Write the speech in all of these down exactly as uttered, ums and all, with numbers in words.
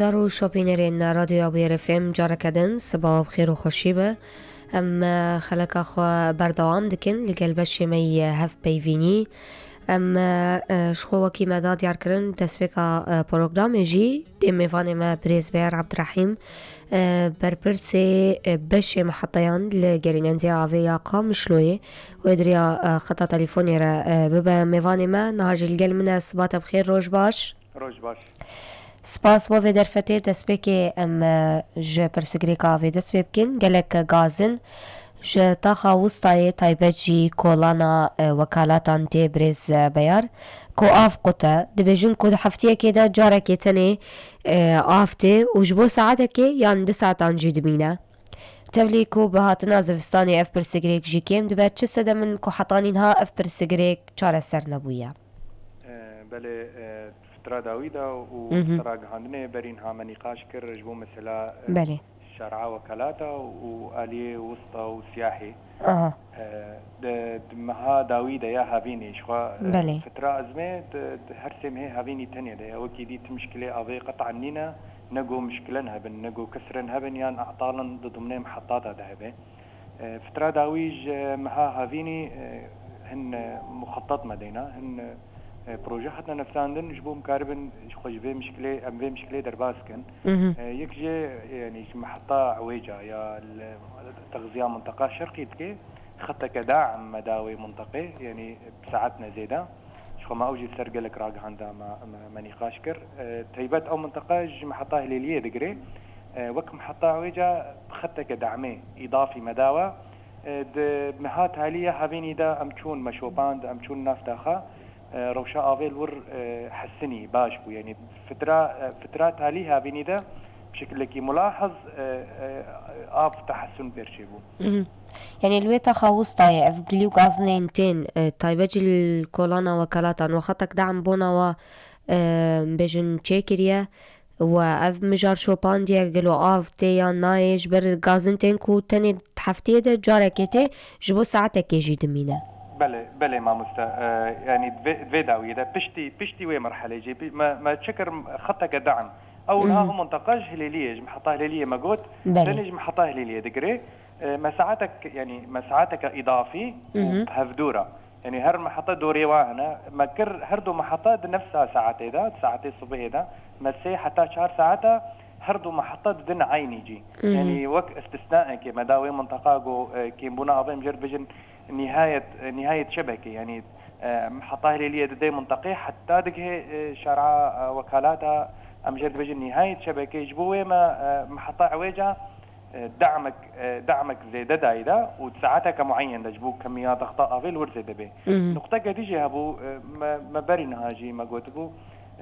Dar û şopînerên Radyoya Bûyer F M careke din siba we bi xêr û xweşî be. Em, e, xeleka xwe berdewam dikin li gel beşê me yê hevpeyvînî. Em, e, e, ji xwe wekî me da diyar kirin, destpêka, e, programê jî dê mêvanê me birêz Beyar Abdurehîm, e, berpirsê, e, beşê miheteyan li Gerînendiya Avê ya Qamişloyê wê diriya, e, xeta telîfonê re, e, bibe mêvanê me. Niha jî li gel min e, siba te bi xêr, roj baş. Roj baş. Spas bo vê derfetê. Destpêkê em, e, ji pirsgirêka vê dest pê bikin. Gelek gazin ji taxa Wistayê, taybet jî kolana, e, wekalatan tê birêz, e, Beyar, ku av qut e. Dibêjin ku di heftiyekê de carekê tenê, e, av tê û ji bo saetekê yan du saetan jî dimîne. Tevlî ku bi hatina zivistanê ev pirsgirêk jî kêm dibe, çi sedem in ku heta nînha ev pirsgirêk çareser nebûye? E, belê, e, fitra dawî de û Mhm. fitra gihandinê berî niha me nîqaş kir ji bo mesela, e, Belê. şer'a wekalata û aliyê wista û siyahî. Aha. E, di, di meha dawî de ya havînî ji xwe, e, Belê. fitra ezmê di, di her sê mehê havînî tenê de ye. Wekî dî ti mişkilê avê qet'an nîne, ne go mişkilen hebin, ne go kesren hebin yan e'talin di dimnê mihetata de hebe. E, fitra dawî ji meha havînî, e, hin, e, muxetat me deyna, hin, e, proje hatine nivîsandin ji bo em karibin ji xwe ji vê mişkilê, em vê mişkilê derbas kin. Mhm. E, yek jê, yanî ji miheta Ewêca ya li texziya minteqa şerqî dike, xeteke daim me da wê minteqê, yanî bi saet ne zêde. Ji xwe me ew jî ser gelek ragihanda me, me, me nîqaş kir. E, taybet ew minteqa ji miheta Hilêliyê digire. E, wek miheta Ewêca bi xeteke daimê îdafî me dawa. E, di meha talî ya havînî de em çûn, me şopand, em çûn nav taxa. E, rewşa avê li wir, e, hesinî baş bû. Yanî fitra, e, fitra talî havînî de bi şekilekî mulahiz, e, e, av tehesun pêr çêbû. Mhm. Yanî li wê taxa Wistayê ev gilî û gazinên tên, e, taybet jî li kolana wekalatan we xetek daim bona we, e, bêjin çêkiriye we ev mijar şopandiye, gelo av tê yan nayê, ji ber gazin tên ku tenê heftiyê de carekê tê ji bo saetekê jî dimîne? Belê, belê mamoste. E, yanî di vê, di vê dawiyê de piştî, piştî wê merhelê jî bi-, me, me çi kir, xeteke daim. Ew niha Mhm. ew minteqa ji Hilêliyê, ji miheta Hilêliyê me got, Belê. tenê ji miheta Hilêliyê digirê. E, me saetek, yanî me saeteke îdafî û Mhm. bi hevdû re. Yanî her miheta dorê wa hene. Me kir her du miheta di nefsa saetê de, di saetê sibihê de. Me sê heta çar saeta her du miheta didin eynî cî. Mhm. Yanî wek istisnaekê me da wê minteqa go, e, kêmbûna avê em jê re dibêjin nihayet, e, nihayet şebekê. Yanî, e, miheta Hilêliyê didê minteqê heta digihê, e, şer'a, e, wekalata em jê re dibêjin nihayet şebekê. Ji bo wê me, e, miheta Ewêca e, damek, e, damek zêde dayî de û di saeteke mueyen de ji bo kemiya dexta avê li wir zêde bê. Mhm. Nuqteke dî jî hebû, e, me, me berî niha jî me gotibû,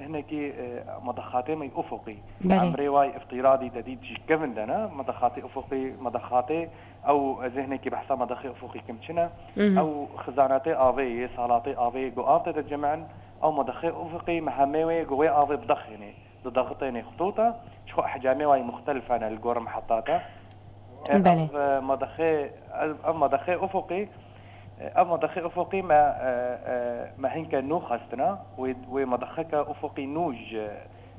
hinekî, e, medexatê me ufuqî. Belê. Emrê way îftîradî te dît ji kevin de ne, medexatê ufuqî, medexatê ew ez ê hinekî behsa medexê ufuqî kim çi ne. Mhm. Ew xizanatê avê yê, salatê avê go av te dicem'in, ew medexê ufuqî me hemê wê go wê avê bidexênê. Didexitênê xitûta, ji xwe ehcamê wayî muxtelif hene li gor miheta de. E, Belê. ev, e, madexê, ev, ev madexê ufuqî, e, ev madexê ufuqî me, e, e, me hinke nû xwestina, wê, wê madexeke ufuqî nû ji,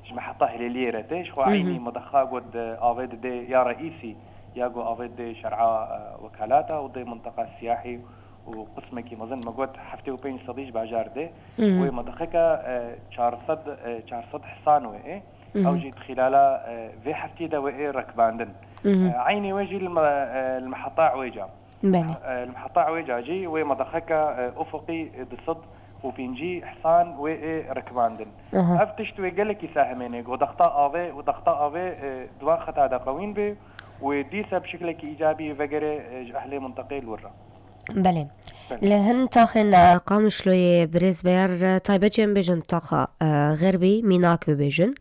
ji miheta Hilêliyê re tê. Ji xwe Mhm. eynî madexa got, e, avê didê ya reîsî, ya ku avê didê şer'a, e, wekalata û dê minteqa siyahî û qismekî mezin, me got heftê û pênc sedî ji bajar dê. Mhm. Wê medexeke, e, çar sed, e, çar sed hisan wê ê. Mhm. Ew jî di xîlala, e, vê heftiyê de wê ê rekbandin. Mhm. E, eynî wê jî li me-, e, li miheta Ewêca. Belê. E, li miheta Ewêca jî wê medexeke, e, ufuqî, e, du sed û pêncî hisan wê ê rekbandin. Aha. Ev tişt wê gelekî sehemênê, ku dexta avê û dexta avê, e, di wan xeta de qewîn bê û wê dîsa bi şekilekî îcabî vegerê, e, ji ehlê minteqê li wir re. Belê. Belê. Li hin taxên, e, Qamişloyê birêz Beyar, e, taybet jê em bêjin taxa, e, Xerbî, Mînak bibêjin.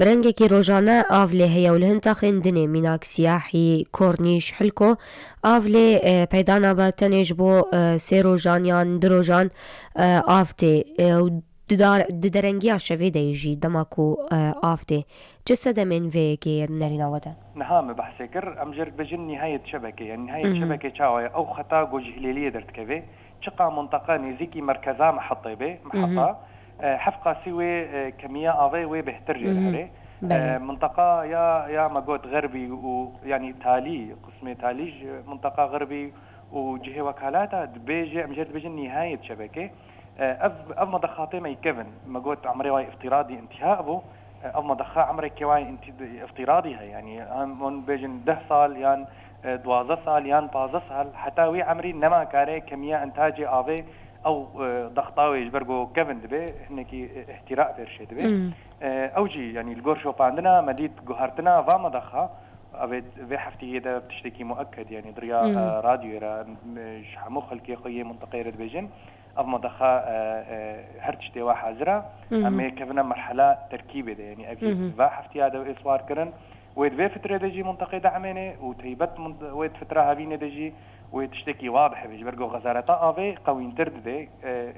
Bi rengekî rojane av lê heye û li hin taxên dinê Mînak, Siyahî, Kornîş, Hilko av lê, e, peyda nabe, tenê ji bo, e, sê rojan yan du rojan, e, av tê, e, û di dar-, di derengiya şevê de yê jî dema ku, e, av tê. Çi sedemên vê yekê ye di nerîna we de? Niha me behsê kir, em jê re dibêjin nihayet şebeke. Yanî nihayet Mhm. şebeke çawa ye? Ew xeta ku ji Hilêliyê derdikeve, çiqa minteqa nêzîkî merkeza mihetê be, Mhm. miheta, e, hevqasî wê, e, kemiya avê wê bêhtir jê Mhm. dihere. Belê. E, minteqa ya, ya me got xerbî û, yanî talî, qismê talî ji minteqa xerbî û cihê wekalata dibêje, em jê dibêjin nîhayet şebeke. E, ev, ev medexa tê me yê kevin. Me got emrê wayê îftîradî întiha bû. E, ev medexa emrekê wayê înti-, îftîradî heye. Yanî em hûn bêjin deh sal yan, e, duwazdeh sal yan pazdeh sal, heta wî emrî nema kare kemiya intacê avê ew, e, dexta wê ji ber ku kevin dibe, hinekî, e, îhtîra pêrşê dibe. Hmm. E, ew jî, yanî li gor şopandina me dît guhertina va medexa, ev ê vê heftiyê de tiştekî muekked, yanî di riya, Hmm. e, radyoyê re, m-, ji hemû xelkê xwe yê mintiqeyê re dibêjin, ev medexa, e, e, her tiştê wa hazir e. Mhm. Em ê kevine merhela terkîbê de, yanî ev jî Mhm. va heftiya de wê swar kirin. Wê di vê fitrê de jî mintiqê de emênê û teybet min-, wê di fitra hevînê de jî wê tiştekî wadih hebe. Ji ber ku Wezareta Avê qewîntir dide, e,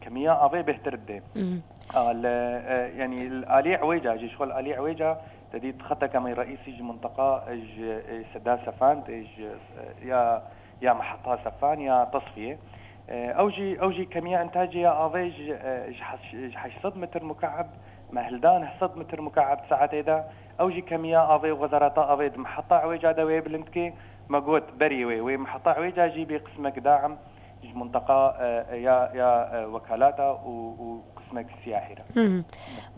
kemiya avê bêhtir dide. Mhm. A, li, e, yanî li alî ewêca jî, ji xwe li alî ewêca te dît xeteke me reîsî ji mintiqa, e, ji, e, Seda Sefan, tê ji, e, ya ya meheta Sefan ya Tesfiyê. E, ew jî, ew jî kemiya intacê ya avê ji, e, ji heş-, ji heşt sed metr muka'eb me hilda neh sed metr muka'eb di saetê de. Ew jî kemiya avê û Wezareta Avê di meheta ewêca de wê bilind kê. Me got berî wê, wê meheta ewêca jî bê qismek daim ji minteqa, e, ya, ya, e, wekalata û, û qismek siyahî re. Hı hı.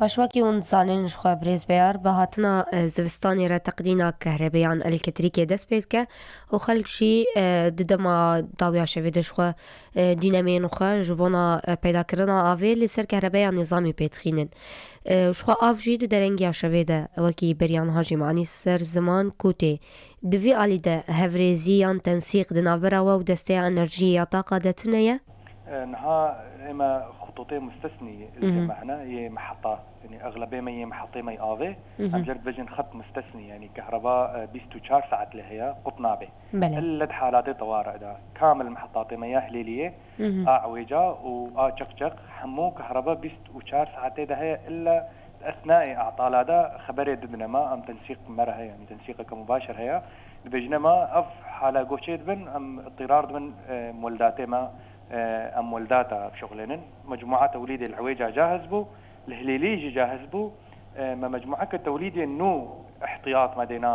Baş, wekî hûn dizanin, ji xwe birêz Beyar, bi hatina, e, zivistanê re teqnîna kehrebeyan elektrîkê dest pê dike û xelk jî, e, di dema dawiya şevê de ji xwe, e, dînemên xwe ji bona, e, peydakirina avê li ser kehrebeya nîzamî pê dixînin. E, ji xwe av jî di derengiya şevê de wekî beriya niha jî, manî ser ziman kû tê. Di vî alî de hevrêzî yan tensîq di navbera we û desteya enerjiyê ya taqa de tune ye? E, niha ê me xutûtê mustesnî li Mhm. me hene, yê meheta. Yanî exlebê me yê mehetê me yê avê. Mhm. Em jê re dibêjin xet mustesnî, yanî kehreba, e, bîst û çar saet lê heye, qut nabe. Belê. Îlle di halatê teware de. Kamil mehetatê me ya Hilêliyê, Mhm. a ewêca û a çeqçeq, hemû kehreba bîst û çar saetê de heye, îlle di esnayê atala de xeberê didine me, em tensîq me re heye, yanî tensîqeke mubaşir heye. Dibêjine me, ev hala goçê dibin, em îtîrar dibin, e, mueldatê me, e, em mueldata bişuxulênin. Mecmua tewlîdê li ewêca cahiz bû, li Hilêlî jî cahiz bû. E, me mecmueke tewlîdê nû ihtiyat me dêna,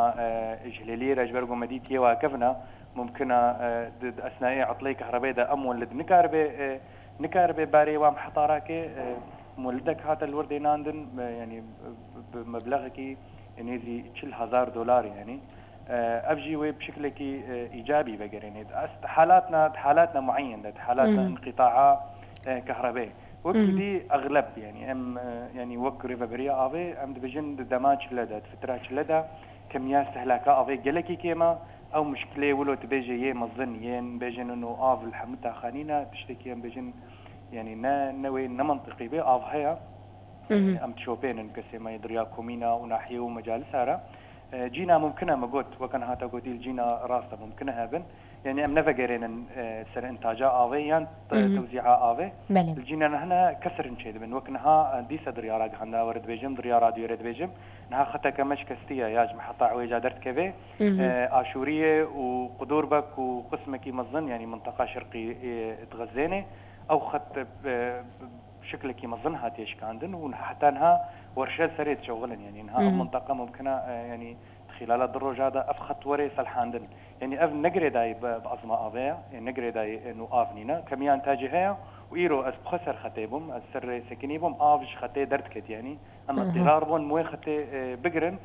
e, ji Hilêliyê re, ji ber ku me dît yê wa kevin e, mumkin e, e, di, di esnayê etlê kehrebê de em welid nikaribe, e, nikaribe barê wa meheta rakê, e, welidek hate li wir dênandin, e, yanî, e, bi, bi meblexekî nêzî çil hezar dolar, yanî. E, ev jî wê bi şiklekî, e, îcabî vegerêne. Di es-, di halatna, di halatna mueyen de, di halatna Mhm. inqîtaa, e, kehrebê. Wekî Mhm. dî exleb, yanî em, e, yanî wek rêveberiya avê, em dibêjin di dema çile de, di fitra çile de, kemiya stehlaka avê gelekî kêm e. Ew muşkilê wilo dibêje yê mezin, yên bêjin û av li hemû taxa nîne, tiştekî em bêjin, yanî ne, ne wê, ne mintiqî bê, av heye. Mhm. Em dişopênin kesê me yê di riya komîna û nahiyê û mecalisa re. E, cîna mumkin e, me got, weke niha te gotî, li cîna rast e, mumkin e hebin. Yanî em nevegerênin, e, ser intaca avê yan te-, Mhm. tewzîa avê. Belê. Li cînan hene kesrin çêdibin. Wek niha, e, dîsa di riya ragihanda were dibêjim, di riya radyoyê re dibêjim. Niha xeteke me şikestiye ya ji meheta ewêca derdikeve. Mhm. E, Aşûriyê û Qudûrbek û qismekî mezin, yanî minteqa şerqî, e, dixezêne. Ew xet, e, şiklekî mezin hatiye şikandin û heta niha werşe serê dişewxilin. Yanî niha ev Mhm. minteqa mumkin e, e, yanî di xîlala du roja de ev xet were selhandin. Yanî ev ne girêdayî bi, bi ezma avê ye, e, ne girêdayî, e, nû av nîne. Kemiya intacê heye û îro ez bi xwe ser xetê bûm, ez ser rê sekinî bûm, av ji xetê derdiket yanî. Em Aha. îtîrar bûn, em wê xetê, e, bigirin,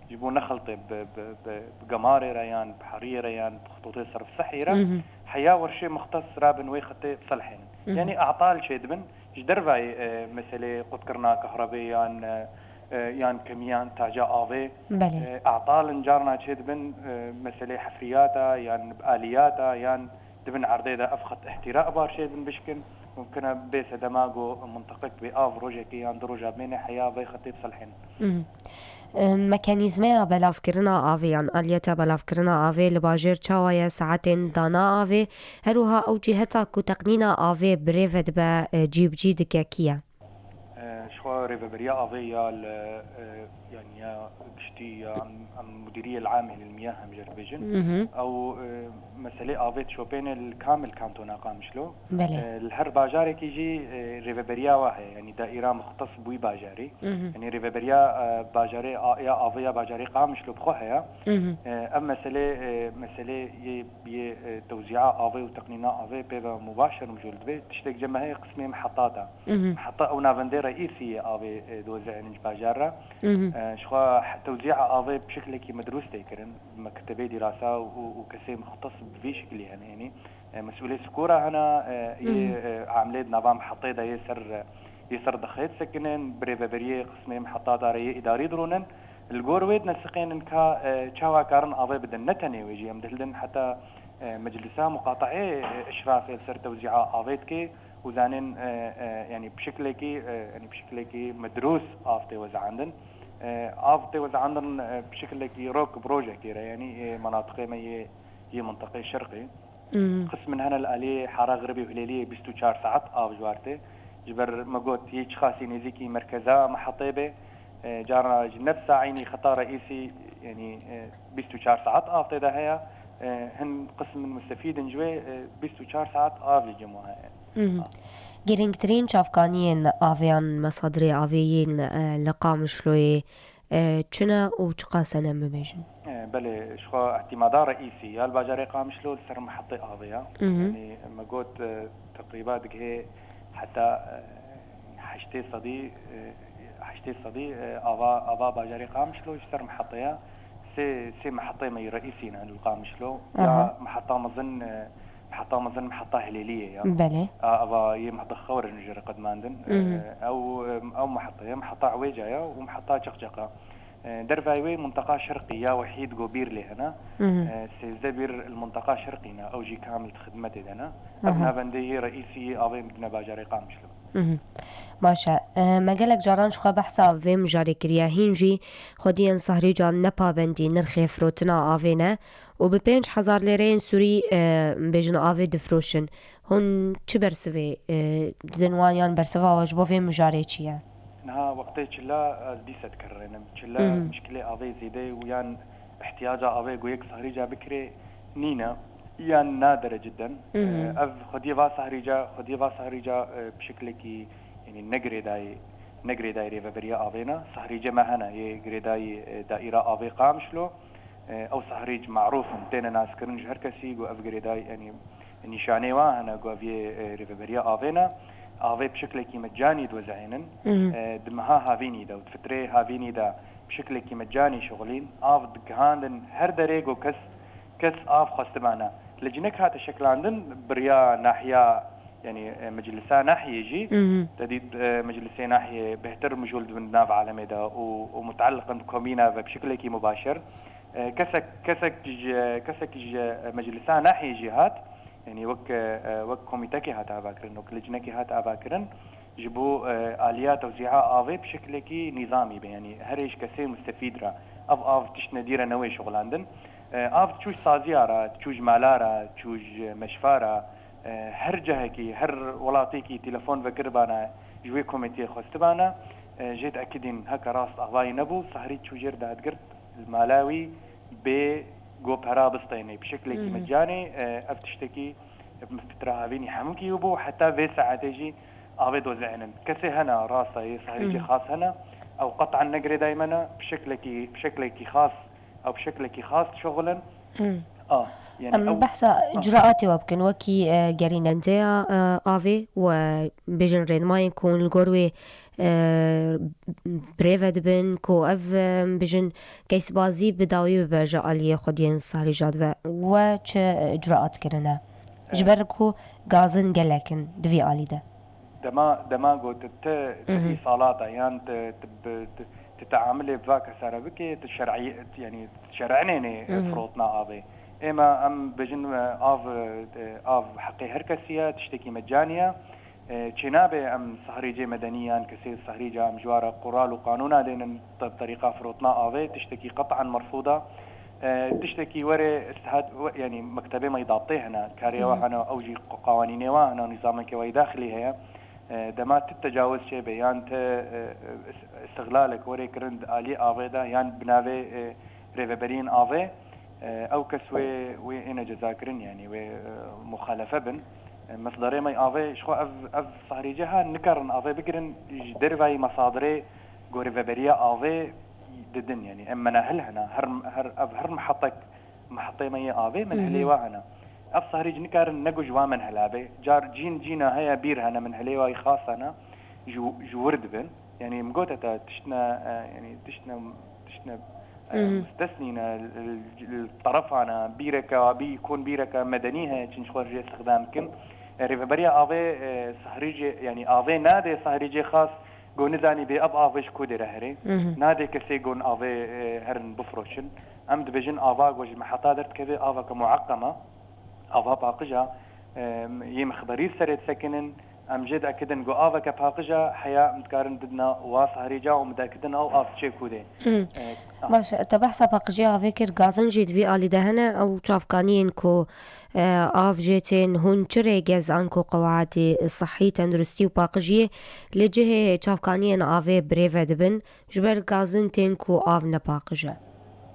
ji bo nexeltê bi, bi, bi, bi gemarê re yan bi heriyê re yan bi xitûtê serf sehî re, Mhm. heya werşê muxtes rabin wê xetê biselhênin. Mhm. Yanî atal çêdibin, ji dervayê, e, meselê qutkirina kahrebê yan, e, e, yan kemiyan taca avê, Belê. e, atalin carna çêdibin, e, meselê hefriyata yan aliyata yan di bin erdê de ev xet îhtîra bar çêdibin bişkin. Mumkin e bê sedema ku mintiqek bê av rojekê yan du roja bimêne heya vê xetê biselhên. Mhm. E, mekanîzmeya belavkirina avê yan aliyeta belavkirina avê li bajêr çawa ye, saetên dana avê, her wiha ew ciheta ku teqnîna avê bi rê ve dibe, e, cîbicî dike kî ye? E, Ji xwe rêveberiya avê ya li, e, yanî ya giştî ya em, em Mudiriyê Amê lil Miyah em jê dibêjin. Mhm. Ew, e, meselê avê dişopêne li kamil kantona Qamişlo. Belê. E, li her bajarekî jî, e, rêveberiya wa heye, yanî daîra muxtes bi wî bajarî. Mhm. Yanî rêveberiya, e, bajarê a-, ya avê ya bajarê Qamişlo bi xwe heye. Mhm. E, ev meselê, e, meselê yê, yê, e, tewzîa avê û teqnîna avê pê ve mubaşer mijûl dibe. Tiştek cem heye qismê mihetata. Mhm. Heta ew navendê reîsî yê avê, e, dozê Erinc bajar re. Mhm. E, ji xwe he-, tewzîa avê bi şeklekî medrûs tê kirin. Mektebê dîrasa û, û kesê muxtes bi vî şeklî hene. Yanî, e, mesûlê skora hene, e, yê, Mhm. e, amlê di nava mihetê de yê ser, yê ser dixê disekinin, bi rêveberiyê qismê mihetata re yê îdarî dirûnin. Li gor wê dinesiqênin ka, e, çawa karin avê bidin. Ne tenê wê jî, em dihildin heta, e, meclisa muqateyê, e, işrafê li ser tewzîa avê dike. û zanên, e, e, yanî bi şeklekî, e, yanî bi şeklekî medrûs av tê wezandin. E, av tê wezandin, e, bi şeklekî rok bi rojekê re, yanî, e, menatiqê me yê, yê mintiqê şerqê. Mhm. Qismin hene li aliyê Hara Xiribê û Hilêliyê bîst û çar saet av ji war tê. Ji ber me got, yê çiqasî nêzîkî merkeza mihetê be, e, cara ji nefsa eynî xeta reîsî, yanî, e, bîst û çar saet av tê de heye. E, hin qismin mustefîd in ji wê, e, bîst û çar saet av li cem we heye. Mhm. Girîngtirîn çavkaniyên avê yan mesadirê avê yên, e, li Qamişloyê, e, çi ne û çiqas hene em bibêjin? E, belê, ji xwe îtîmada reîsî ya li bajarê Qamişlo li ser mihetê avê ya. Mhm. Yanî me got, e, teqrîba digihê heta, e, heştê sedî, e, heştê sedî, e, ava, ava bajarê Qamişlo ji ser mihetê ya. Sê, sê mihetê me yê reîsî ne li Qamişlo. Aha. Ya miheta mezin, e, Miheta mezin, miheta Hilêliyê ya. Belê. A, ava yê miheta Xewr in jê re qedmandin. Mhm. E, ew, e, ew miheta ye, miheta Ewêca ya û miheta Çeqçeqa. E, dervayê wê minteqa şerqî ya wehîd go bîr lê hene. Mhm. E, sêzdeh bîr li minteqa şerqî ne, ew jî kamil di xidmetê de ne. Ev Aha. navendê yê reîsî yê avê dine bajarê Qamişlo. Mhm. Baş e. E, me gelek caran ji xwe behsa vê mijarê kiriye. Hîn jî xwediyên Sahrîca ne pabendî nirxê firotina avê ne û bi pênc hezar lêreyên Sûrî, e, bêjin avê difroşin. Hûn çi bersivê, e, didin wan yan bersiva we ji bo vê mijarê çi ye? Niha wextê çila ez dîse dikerrênim. Çila Mhm. mişkilê avê zêde û yan ihtiyaca avê go yek Sahrîca bikirê nîne. Yan nadere cidden. Mhm. E, ev xwediyê va Sahrîca, xwediyê va Sahrîca, e, bi şeklekî, yanî ne girêdayî, ne girêdayî rêveberiya avê ne. Sahrîcê me hene, yê girêdayî, e, daîra avê Qamişlo. E, ew Sahrîc marûf in, têne naskirin ji her kesî, go ev girêdayî, yanî nîşanê wan hene, go ev yê, e, rêveberiya avê ne. Avê bi şeklekî mecanî diwezeynin. Mhm. E, di meha havînî de û di fitrê havînî de bi şeklekî mecanî şixulîn. Av digihandin her derê, go kes kes av xwestibana. Li cinek hate şeklandin, biriya nahiya, yanî, e, meclisa nahiyê jî, Mhm. te dît, e, meclisê nahiyê bêhtir mijûl dibin di nav alemê de û, û muteelliq in bi komîna ve bi şeklekî mubaşir. E, kesek, kesek ji, kesek ji meclisa nahiyê jî hat, yanî wek, e, wek komîtekê hat avakirin, wek licnekê hat avakirin. Ji bo, e, aliya tewzîa avê bi şeklekî nîzamî be, yanî herê ji kesê mustefîd re. Ev av tişt nedîr e, newê şixulandin. E, av diçû ji saziya re, diçû ji mala re, diçû ji meşfa re, e, her cihekî, her welatêkî telefon vekiribana, ji wê komîteyê xwestibana, e, jê diekidîn heke rast avayî nebû, Sahrî diçû jêr dadigirt, li mala wî bê go pera bistênê. Bi şeklekî Hı hı. mecanê, e, ev tiştekî bi fitra havînî hemûkî bû, heta vê saetê jî avê dozeynin. Kesê hene, rasta yê Sahrîcê Hı. xas hene. Ew qet'an ne girêdayî me ne, bi şeklekî, bi şeklekî xas, ew bi şeklekî xas dişuxulin. Hı. A, yani Em ew behsa A. icraatê we bikin, wekî, e, gerînendeya, e, avê we bêjin rênmayên ku hûn li gor wê, e, birêve dibin, ku ev, e, bêjin keysbazî bi dawî bibe ji aliyê xwediyên Sahrîca ve. We çi, e, icraat kirine? Ji Evet. ber ku gazin gelek in di vî alî de. Dema, dema got, ti, ti Mhm. îsalata yan ti, ti, bi, ti, ti teamilê bi va kesa re bikê, ti şer'î, yani, ti şer'inênê Mhm. firotina avê. Êma em bêjin, e, av, e, av heqê her kesî ye, tiştekî mecanî ye. E, çênabe em Sahrîcê medenî yan kesê Sahrîca em ji wa re qural û qanûna dênin te-, terîqa firotina avê, tiştekî qet'an merfûd e. E, tiştekî were istihat, we-, yanî mektebê me yê dabtê hene, karê we Hı hı. hene, ew jî qu-, qawanînê we hene, nîzameke we yê daxilî heye. E, dema tu tecawiz çêbe yan tu, e, e, is-, îstixlalek were kirin di alî avê de yan bi navê, e, rêveberiyên avê, e, ew kes wê, wê êne cezakirin, yanî wê, e, muxalefe bin. E, mesdarê me avê, ji xwe ev, ev sahrîcê ha nikarin avê bigirin, ji dervayî mesadirê ku rêveberiya avê didin, yanî em menahil hene, her, her, ev her mihetek, mihetê me yê avê, menhilê wa hene. Ev sahrîc nikarin ne ku ji wa menhila be. Car cîn cîna heye bîr hene, menhilê wa yî xas hene, ji, ji wir dibin. Yanî em gote te tiştine, e, yanî tiştine, tiştine, e, mustesnî ne, li, li terefane, bîreke wa bî, kon bîreke medenî heye, çin ji xwe jê îstixdam bikin. E, rêveberiya avê, e, sahrîcê, yanî avê nadê sahrîcê xas, go nizanî bê ev avê ji ku dê re herê. Nadê kesê gon avê, e, herin bifroşin. Em dibêjin ava go ji meheta derdikeve, aveke mueqqema, ava paqij a, e, yê mixberî serê disekinin, em jê diekidin go aveke paqij a, heya em dikarin didina wa sahrîca û em diekidin ew av diçê ku dê. E, ah. Baş e, te behsa paqijî avê kir, gazin jî di vî alî de hene, ew çavkaniyên ku, e, av jê tên, hûn çi rêgez anku qewaetê sihî, tenduristî û paqijiyê li cihê çavkaniyên avê birêve dibin, ji ber gazin tên ku av ne paqij e?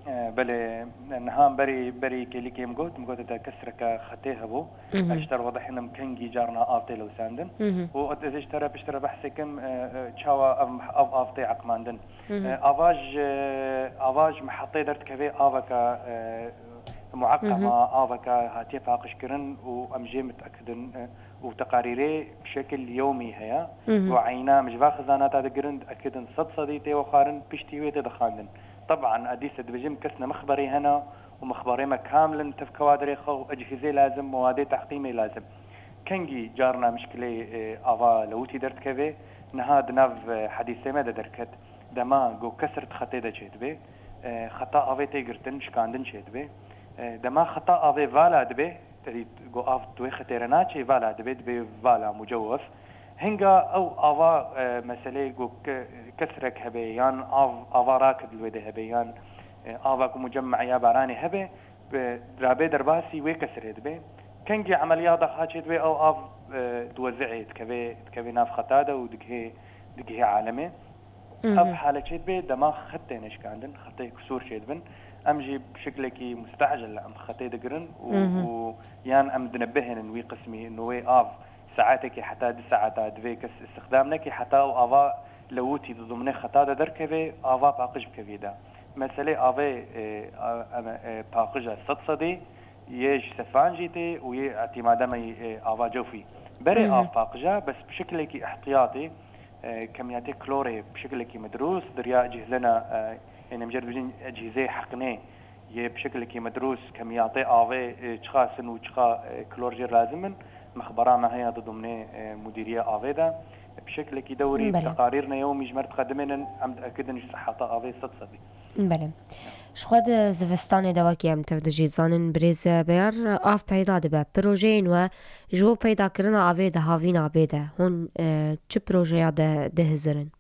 E, belê, niha berî, berî kêlîkê min got, min got te kesreke xetê hebû. Ez ji te re wedihînim kengî carna av tê lewsandin. Û ez ê ji te re piştre behsê kim, e, e, çawa ev, ev av tê eqmandin. E, ava ji, ava ji mihetê derdikeve aveke, e, mueqqema, aveke hatiye paqijkirin û em jê mitekidin, e, û teqarîrê bi şekil yewmî heye. Û eyna em ji va xizanata digirin, diekidin sed sedî tê wexwarin, piştî wê tê dixandin. Teban, ez dîsa dibêjim kes ne mixberê hene û mixberê me kamilin tevkewa dirêxe û ecihîzê lazim, mewadê tehqîmê lazim. Kengî carna mişkilê, e, ava lewitî derdikeve, niha di nav, e, hedîsê me de derket. Dema ku kesr di xetê de çêdibe, e, xeta avê tê girtin, şikandin çêdibe. E, dema xeta avê vala dibe, tedî ku av di wê xetê re naçê, vala dibe, dibe vala mucewwef. Hinga ew ava, e, meseleyê ku ke-, kesrek hebe yan av, ava rakid li wê de hebe yan, e, ava ku mucemmeya baranê hebe, bi, rabê derbasî wê kesirê dibe. Kengî emeliyata xaçê dibe ew av, e, diwezi'ê, dikeve, dikeve nav xeta de û digihê, digihê alemê. Ev hale çê dibe dema xet têne şikandin, xetê kusûr çêdibin. Em jî bi şiklekî mustecil em xetê digirin û, û yan em dinebihênin wî qismî, no wê av saetekê heta du saeta divê kes îstixdam neke, heta ew ava lewitî di dimnê xeta de derkeve, ava paqij bikevî de. Meselê avê, e, a, em, e, paqij e sed sedî, yê ji sefan jî tê û yê îtîmada me yê, e, ava cewfî. Berê av paqij e, bes bi şiklekî ihtiyatî, e, kemiyatê klorê bi şiklekî medrûs, diriya ecihzena, e, ên em jê re dibêjin ecihzê heqnê, yê bi şiklekî medrûs kemiyatê avê, e, çiqas in û çiqa, e, klor jê lazim in, mixbera me heye di dimnê, e, mudîriye avê de. Bi şiklekî dewrî, bi teqarîr ne yewmî ji me re diqedimênin, em diekidin ji siheta avê sed sedî. Belê. Ji xwe di zivistanê de wekî em tev dijî zanin birêz Beyar, av peyda dibe. Projeyên we ji bo peydakirina avê di havîna bê de hûn, e, çi projeya de dihizirin?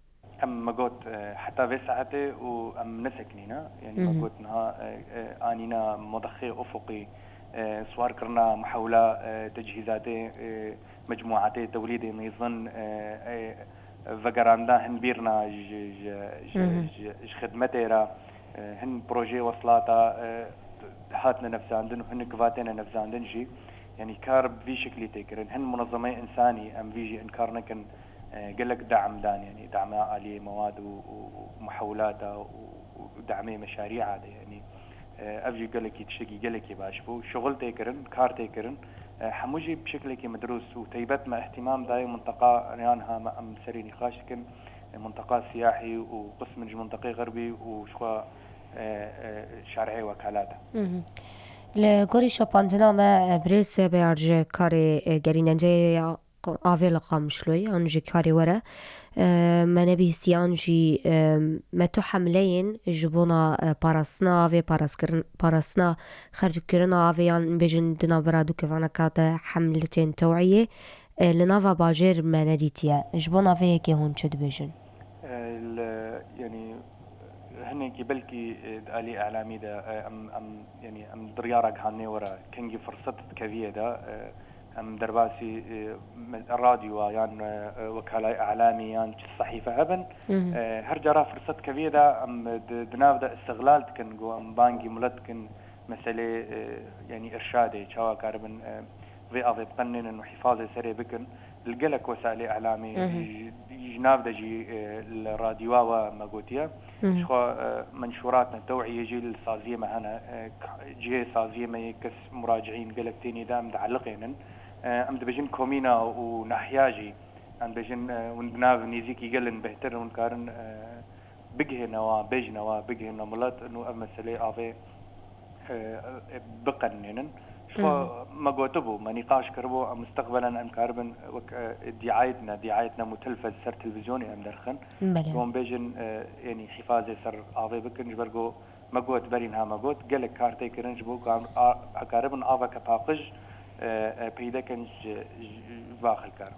Em me got, e, heta vê saetê û em nesekinîne. Yanî me got niha, e, e, anîna modexê ufuqî, e, siwarkirina mihewla, e, tecihîzatê, e, mecmûatê tewlîdê nîzin, e, e, vegerandina hin bîrna ji, ji, ji, ji, ji xidmetê re, e, hin projeyê weslata, e, hatine nefsandin û hin kivatêne nefzandin jî. Yanî kar bi vî şiklî tê kirin. Hin munezemeyê însanî, em vî jî înkar nekin, e, gelek de'm dan, yanî de'ma aliyê mewad û, û, û muhewilata û, û de'mê meşarî'a de, yanî, e, ev jî gelekî tiştekî gelekî baş bû. Şuxul tê kirin, kar tê kirin. E, hemû jî bi şeklekî medrûs û teybet me îhtîmam dayê minteqa, yan ha me em serî nîqaş dikin, e, minteqa siyahî û qismin ji minteqê xerbî û ji xwe, e, e, şerhê wekalata. Li gorî şopandina me, e, birêz Beyar ji karê, e, gerînendeyê ya Q-, avê li Qamişloyê an jî karê we re, e, me nebihîstiye an jî, e, me tu hemleyên ji bona, e, parastina avê, paraskirin-, parastina xercikirina avê yan bêjin di navbera du kevaneka de hemletên teweyê, e, li nava bajêr me nedîtiye. Ji bona vê yekê hûn çi dibêjin? E, li, yanî, hinekî belkî, e, di alî îlamî de, e, em, em, yanî, em di riyara gihandinê we re kengî firset dikeviye de, e, Em derbasî, e, me-, radyoa yan, e, e, wekalay elamî yan çi sehîfe hebin, e, her cara firset keviyê de em di, di nav de îstixlal dikin, ku em bangî milet dikin, meselê, e, yanî îrşadê, çawa karibin, e, vê avê biqenînin û hîfazê serê bikin. Li gelek wesailê elamî ji, ji nav de jî, e, li radyoa we me gotiye. Ji xwe, e, menşûratne tewiyê jî li saziyê me hene. E, k-, cihê saziyê me yê kes muraciîn gelek tênî de em dieliqênin. E, em dibêjin komîna û nahiya jî, em dibêjin, e, hûn di nav nêzîkî gelin bêhtir hûn karin, e, bigihêne wan, bêjine wan, bigihêne milet, û ev meseleyê avê, e, e, biqenînin. Ji xwe me gotibû, me nîqaş kiribû, em misteqbelen em karibin wek, e, dîayetne, dîayetne mutelfez ser televîzyonê em derxin. Belê. Ku em bêjin, e, yanî hîfazê ser avê bikin, ji ber ku me got, berî niha me got, gelek kar tê kirin ji bo ku em a-, karibin aveke paqij, e, e, peyde kin ji, ji, ji va xelkan.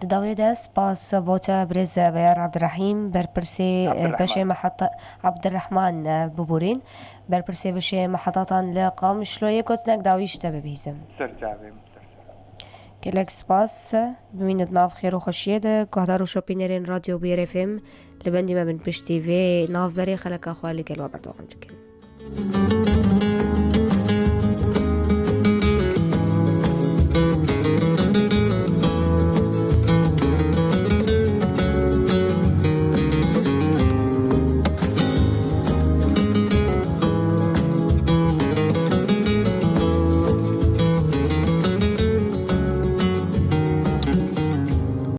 Di dawiyê de spas bo te birêz Beyar Abdurrahîm, berpirsê, e, Abdurrahman. Beşê meheta-, Abdurrahman, e, bibûrîn, berpirsê beşê mehetatan li Qamişlo yê gotinek dawî ji te bibihîzim. Ser çavê min, ser çavê. Gelek spas, bimînit nav xêr û xweşiyê de, guhdar û şopînerên Radyo Bûyer F M, li bendî me bin piştî vê navberê xeleka xwe li gel we berdewam dikin.